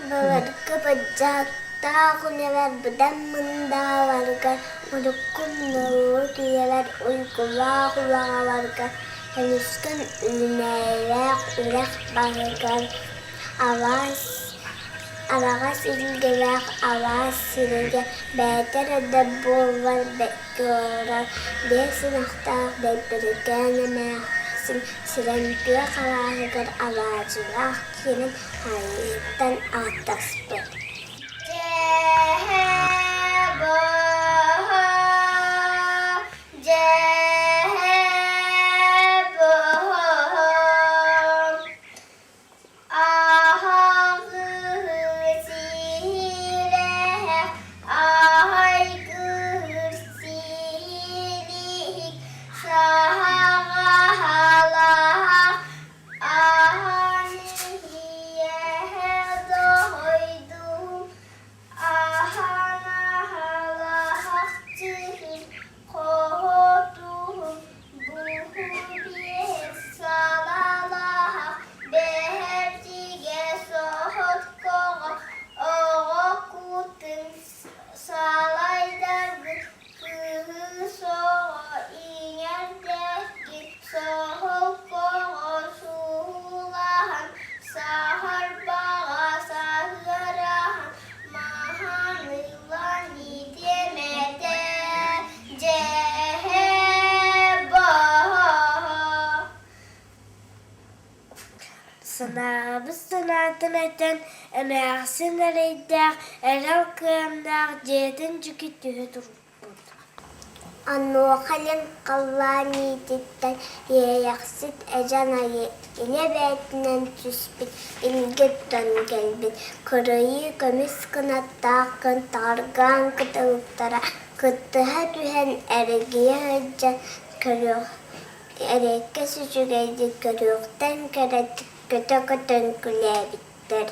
Былыргы быдьаахтаах үлэбэр быдан мындааларга, урукку норуот үйэлэр уйгулаах улаҕаларга көмүскэн үүнээйилээх үрэх баһыгар алаас араҕас илгэлээх алаас сиригэр бэйэтэ эрэ да буоллар бэркэ олорор биэс ынахтаах Бэйбэрикээн эмээхсин сирэн тыа халааһыгар алаадьылаах киирэн хаайыыттан ааттаспыт. Санаабыт санаатын этэн, эмээхсин эрэйдээх, эрэл кыамнаах дьиэтин дьүкү түһэ турбут. Онуоха илин халлаан иититтэн Иэйэхсит эдьэн айыы илэ бэйэтинэн түспүт, илгэ тутан кэлбит, кырыйыы көмүс кынаттаах кынтаҕаргаан кытылыктара кыттыһа түһэн эргийэ сылдьан көрүөх эриэккэс үчүгэйдик көрүөхтэн кэрэтик көтө-көтөн күлээбиттэр.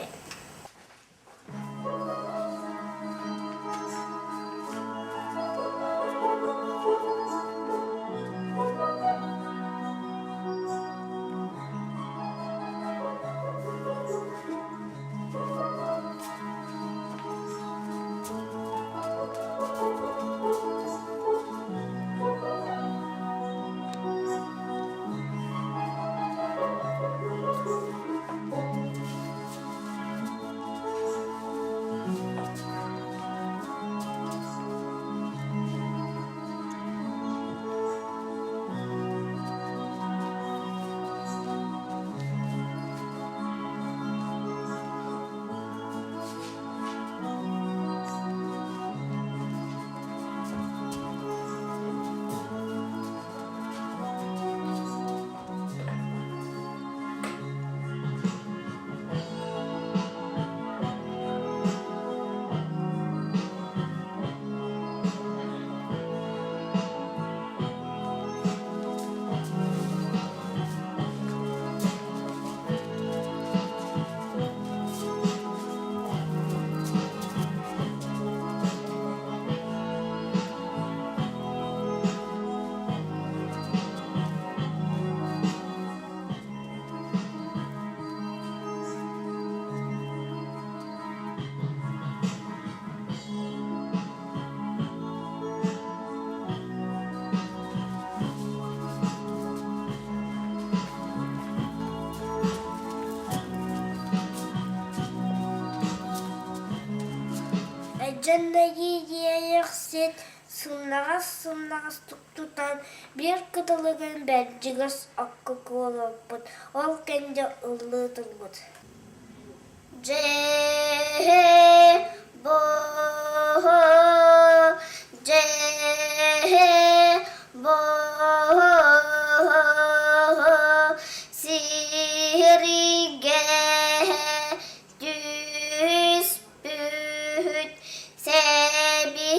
Эдьэннэйии иэйэхсит сымнаҕас-сымнаҕастык тутан биир кытылыгын бэрдьигэс окко куолаппыт, ол кэннэ ыллыы турбут Сиригэ түспүт сэбирэйин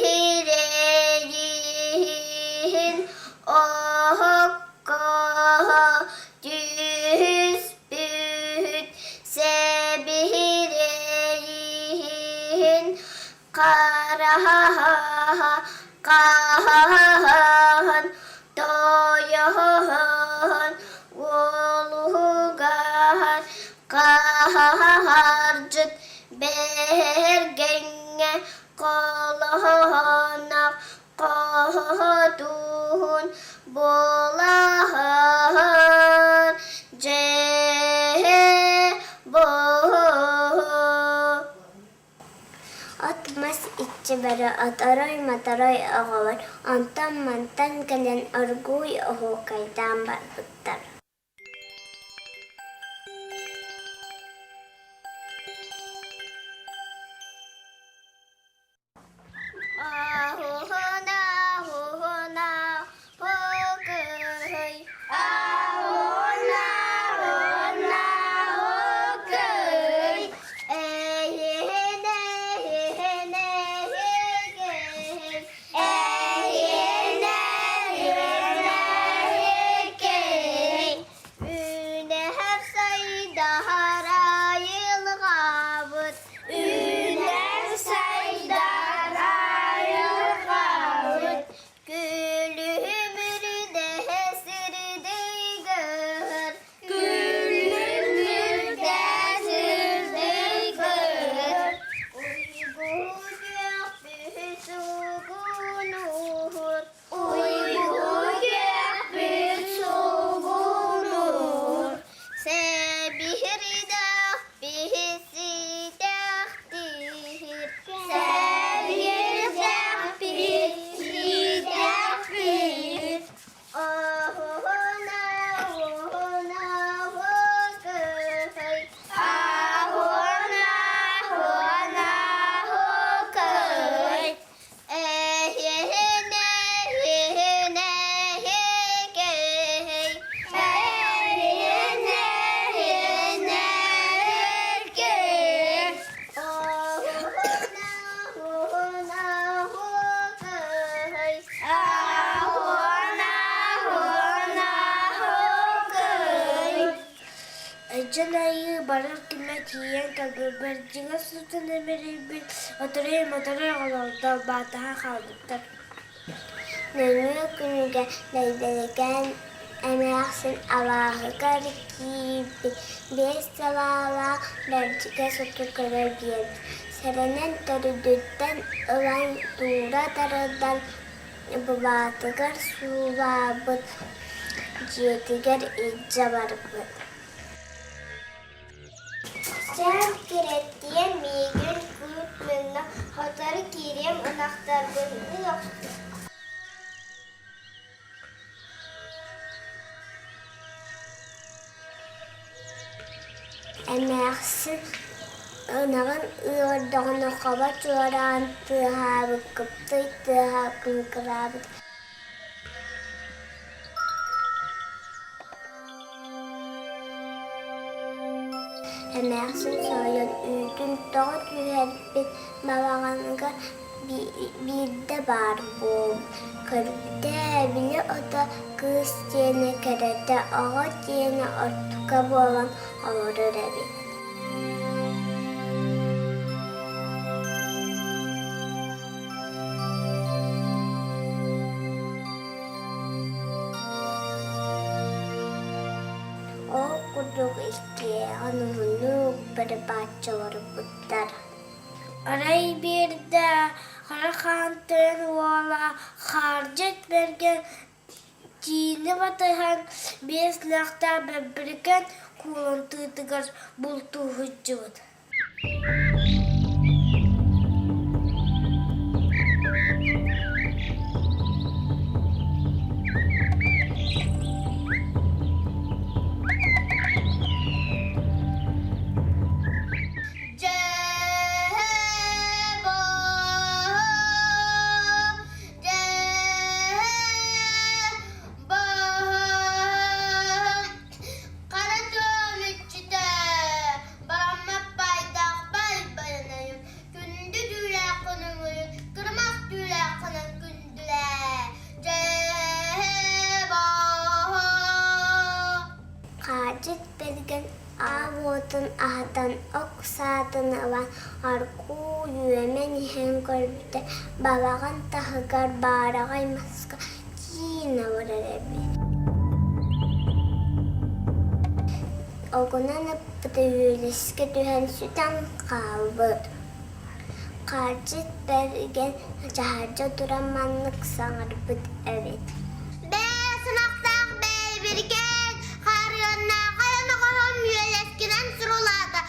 оһокко түспүт. Хараһаһа хаһан тойоһон уолугар хаһардьыт бэргэҥҥэ холоһонох Хоһотуун буолаһар дьээ От-мас иччи бары оторой-моторой оҕолор онтон-мантан кэлэн оргууй оһуокайдаан барбыттар. Үүнэһэр сайдаһар айылҕабыт Үүнэр сайдар айылҕабыт Күлүмүрдэһэ сирдийгэр Күлүмүрдэ сирдийгэр Уйгу күөхпүт сугунуур Уйгу күөхпүт сугунуур Сэбиһирдэх биһиситэхтиир Сэбиһирдэх биһиситэхтиир Оһуна уһуна уһукай Аһуна уһуна уһукай Дьон айыы барар күммэр тиийэн кэлбиппэр дьиҥэ сытан эмэрийбит оторой-моторой оҕолор далбаатаһан хаалбыттар. Нөҥүө күнүгэ Бэйбэрикээн эмээхсин алааһыгар киирбит, биэс салаалаах бэрдьигэ соту көрө биэрбит, сэрэнэн төрдүттэн ылан туура тардан былаатыгар суулаабыт, дьиэтигэр илдьэ барбыт. Чээн кирэттиэн миигин күүт мунна, сотору киириэм ынахтарбын ыах Эмээхсин ынаҕын ыырдаҕына хаба чуораан тыаһаабыт, кыптый тыаһа кыҥкыраабыт. Эмээхсин соһуйан үүтүн тоҕо түһэрбит балаҕаныгар биирдэ баар буолбут, көрбүтэ били ото кыыс диэнэ кэрэтэ, оҕо диэнэ ортука буолан олорор эбит. Ол курдук иккиэҕин уһуннук бырыбааччы олорбуттар. Арай биирдэ Хара Хаан тойон уола Хаардьыт Бэргэн тиини батыһан биэс лыахтаах Бэббирикэн куулун тыытыгар бултуу сылдьыбыт. Хара түөлүччүтэ бараммат баайдаах баай байанайым күндү түүлээх хонуҥуйун кырымах түүлээх хонон күндүлээ дьээ Хаадьыт бэргэн аал уотун аһатан, ох саатын ылан, Аргуй үөмэн иһэн көрбүтэ, балаҕан таһыгар баараҕай маска киин олорор эбит. Оҕунан ыппыта үөлэскэ түһэн сүтэн хаалбыт. Хаардьыт бэргэн дьаһалдьа туран маннык саҥарбыт эбит: Бээ, сымахтаах бэйбирикээн, хаарыаннаах айан үөлэскинэн сурулаата,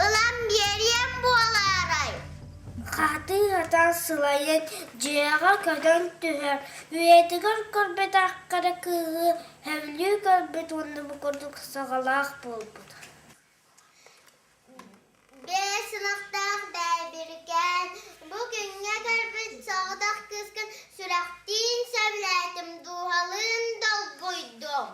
ылан биэриэм буолаарай? Хаатыы-хатаан сылайан, дьиэҕэ көтөн түһэр, үйэтигэр көрбөтөх кэрэ кыыһы сөбүлүү көрбүт уонна бу курдук саҕалаах буолбут. Бэс ынахтаах бэйбирикээн, бу күҥҥэ көрбүт соҕотох кыыскын сүрэхтиин сөбүлээтим, дууһалыын долгуйдум.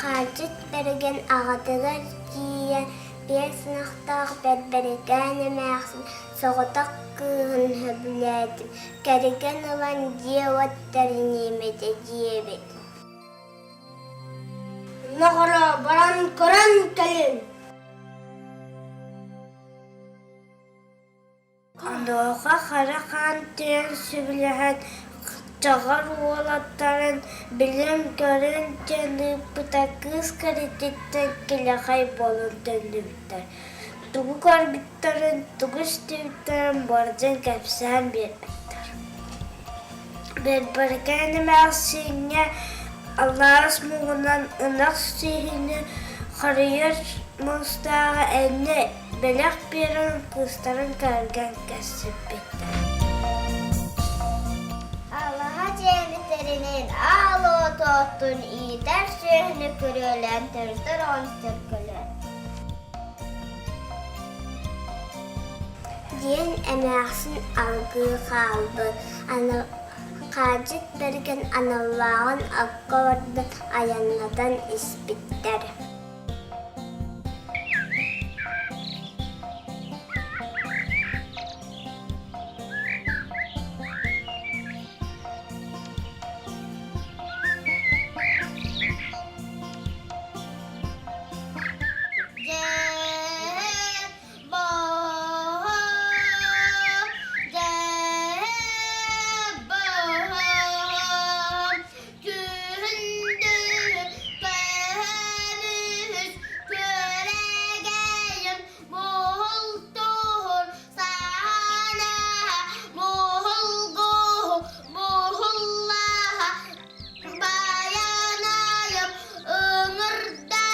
Хаалдьыт бэргэн аҕатыгар тиийэн биэс ынахтаах бэрбэрикээн эмээхсин соҕотох кыыһын сөбүлээтим, кэргэн ылан дьиэ-уот тэриниэм этэ диэбит. Ноҕоро баран көрөн кэлин Онуоха Хара Хаан тиийэн сөбүлэһэн, чаҕар уолаттарын билэн-көрөн диэн ыыппыта кыыс кэрэтиттэн килэхэй буолан төннүбүттэр, тугу көрбүттэрин, тугу истибиттэрин барытын кэпсээн биэрбиттэр. Бэрбэркээн эмээхсиҥҥэ алаас муҥунан ынах сүөһүнү харыйар муустааҕы энньэ бэлэх биэрэн кыыстарын кэргэн кэпсэппиттэр. Алаһа дьиэни тэринэн аал уоту оттун иитэр сүөһүнү күрүөлээн төрүтэр оҕон төлкөлөөн Диэн эмээхсин алгыы хаалбыт. Хаадьыт бэргэн аналлааҕын акка олордон айаннатан испиттэр. Байанайым ыҥырда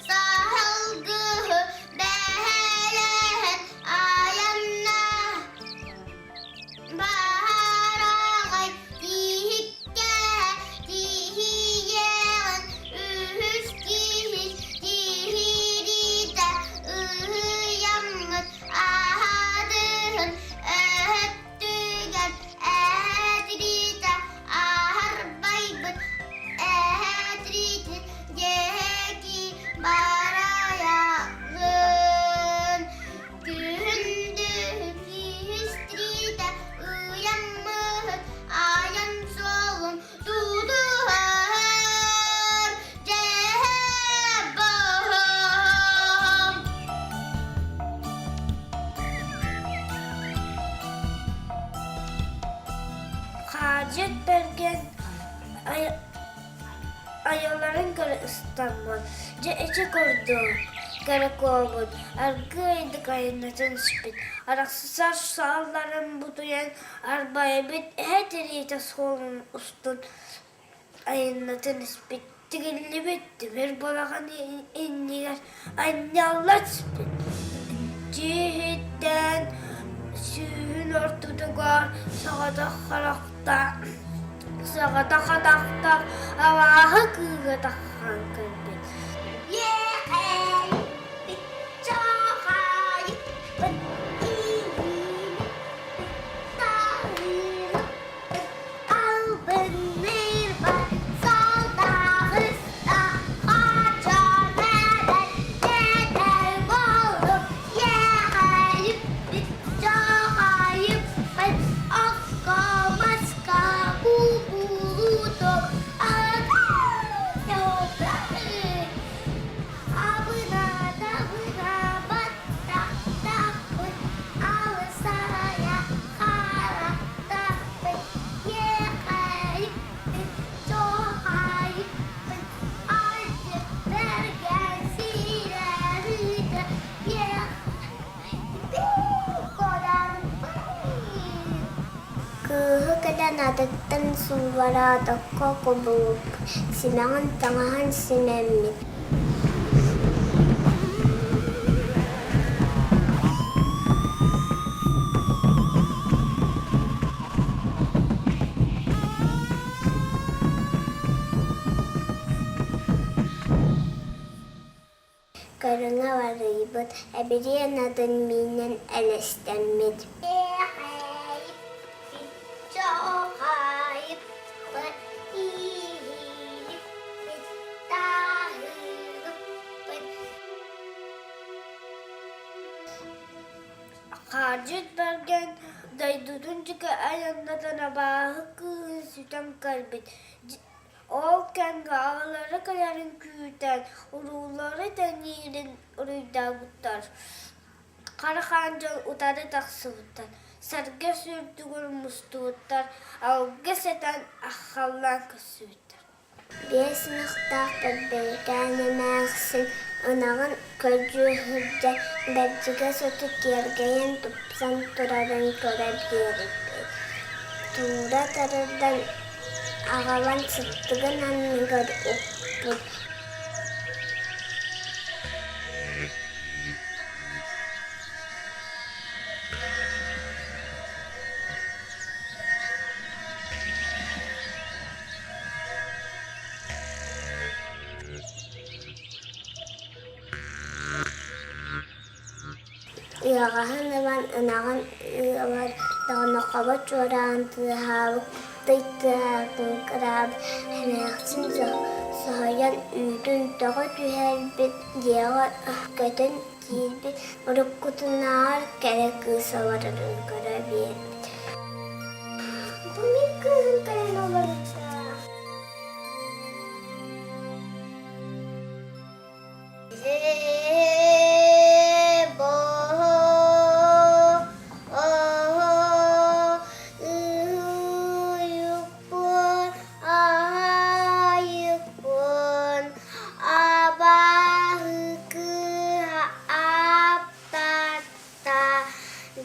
саһылгыһы бэһэлэһэн айанна Баһараҕай тииһиккэ тииһийэҕин үһүс киһи тииһириитэ ыһыйаммыт аһадыһын өһөттүгэр эһэтириитэ аһарбайбыт эһэтириитин диэки барайаҕын Күһүндүһүн киһистриитэ ыйаммыт айан суолун тутуһар дьэһэ баһаам. Хаадьыт бэргэн айаларын көрө ыстаммыт, дьэ ити курдук кэрэ-куобут аргыыйдык айаннатан испит, арахсар саалларын бутуйан арбайбыт эһэ тириитэ суолун устун айаннатан испит, тигиллибит тимир балаҕан иннигэр анньалла түспүт. Дьиэһиттэн сүүһүн ортотугар соҕотох харахтаах соҕотох атахтаах абааһы кыыһа тахсан кэлбит. Албынныыр бар. атыттан сууллараатахха кубулуппут, симэҕин таҥаһын симэммит. Көрүҥэ уларыйбыт, эбириэн атын миинэн элэстэммит. Хаадьыт Бэргэн дойдутун диэки айаннатан абааһы кыыһын сүтэн кэлбит. Ол кэмҥэ аҕалара кэлэрин күүтэн, уруулары тэҥниирин уруйдаабыттар. Хара хаан дьон утары тахсыбыттар, сэргэ сүрдүгэр мустубуттар, алгыс этэн аххаллаан көрсүбүттэр. Биэс ынахтаах Бэрбэйикээн эмээхсин ынаҕын көрдүү сылдьан бэрдьигэс оту киэргэйэн тупсан турарын көрө биэрбит. Туура тардан аҕалан сыттыгын анныгар укпут. Ыаҕаһын ылан ынаҕын ыалар даҕаны хобо чуораан тыаһаабыт, тый тыаһаабыт эмээхсин соһуйан үүтүн тоҕо түһэрбит, дьиэҕэ көтөн киирбит, уруккутунааҕар кэрэ кыыс олорорун көрө биэрбит. Бу мин кыыһым кэлэн олордо.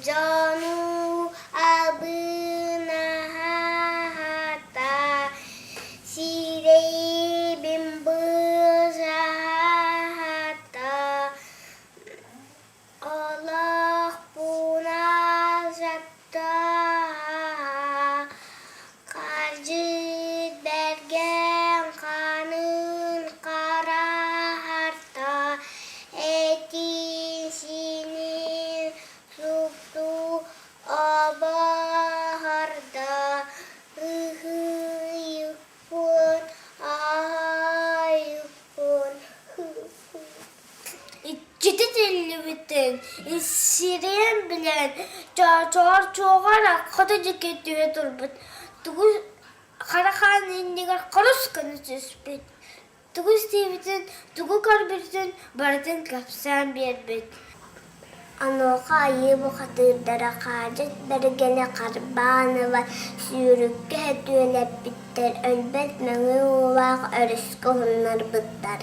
Дьону абынаһата Сирэйбин быыһаата, олохпун алдьатта, Хардьыт бэргэн хаанын хараһарта, этин-сиинин супту обоһордо, Ыһыйыкпын, аһайыкпын Иччитэ тиллибитин, сирэйин билэн, чоочоҕор чуоҕар хото диэки түһэ турбут, тугу хара хаан иннигэр хорус гына түспүт, тугу истибитин, тугу көрбүтүн барытын кэпсээн биэрбит. Онуоха айыы бухатыырдара Хаадьыт Бэргэнэ Харбаанова сүүрүккэ сөтүөлэппиттэр, өлбөт мэҥэ уулаах өрүскэ уһуннарбыттар.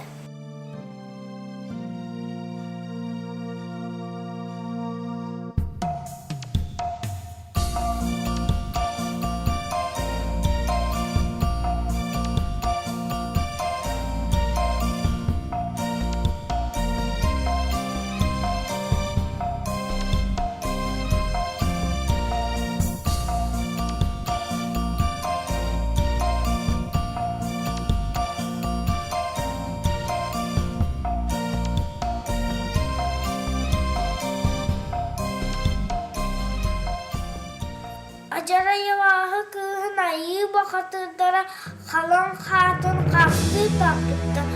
Адьарайылааһы кыыһын айыы бухатыырдара халыҥ хаатын хаахтыы тарпыттар.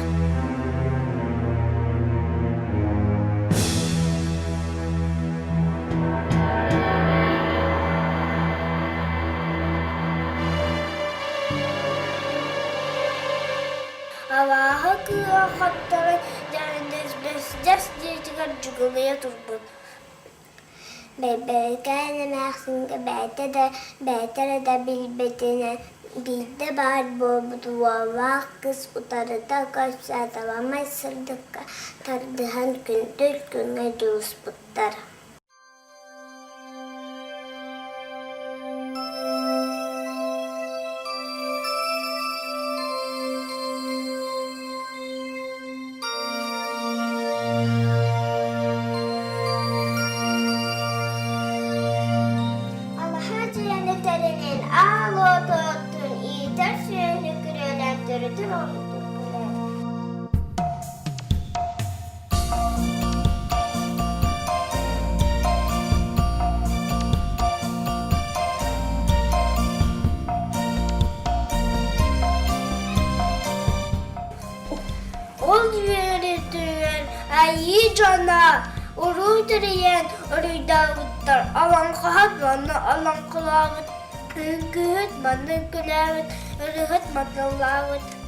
Абааһы кыыһа хотторон дьэс дьиэтигэр дьугулуйа турбут. Бэйбэрикээн эмээхсингэ бэйэтэ да бэйэтэ эрэ да билбитинэн биирдэ баар буолбут уоллаах кыыс утарыта көрсө аламай сырдыкка тардыһан күндүл күҥҥэ дьулуспуттар. үөрүүтүгэр айыы дьоно уруу тэрийэн уруйдаабыттар, олоҥхоһут манна олоҥхолообут, үҥкүүһүт манна үҥкүүлээбит, ырыаһыт манна ыллаабыт.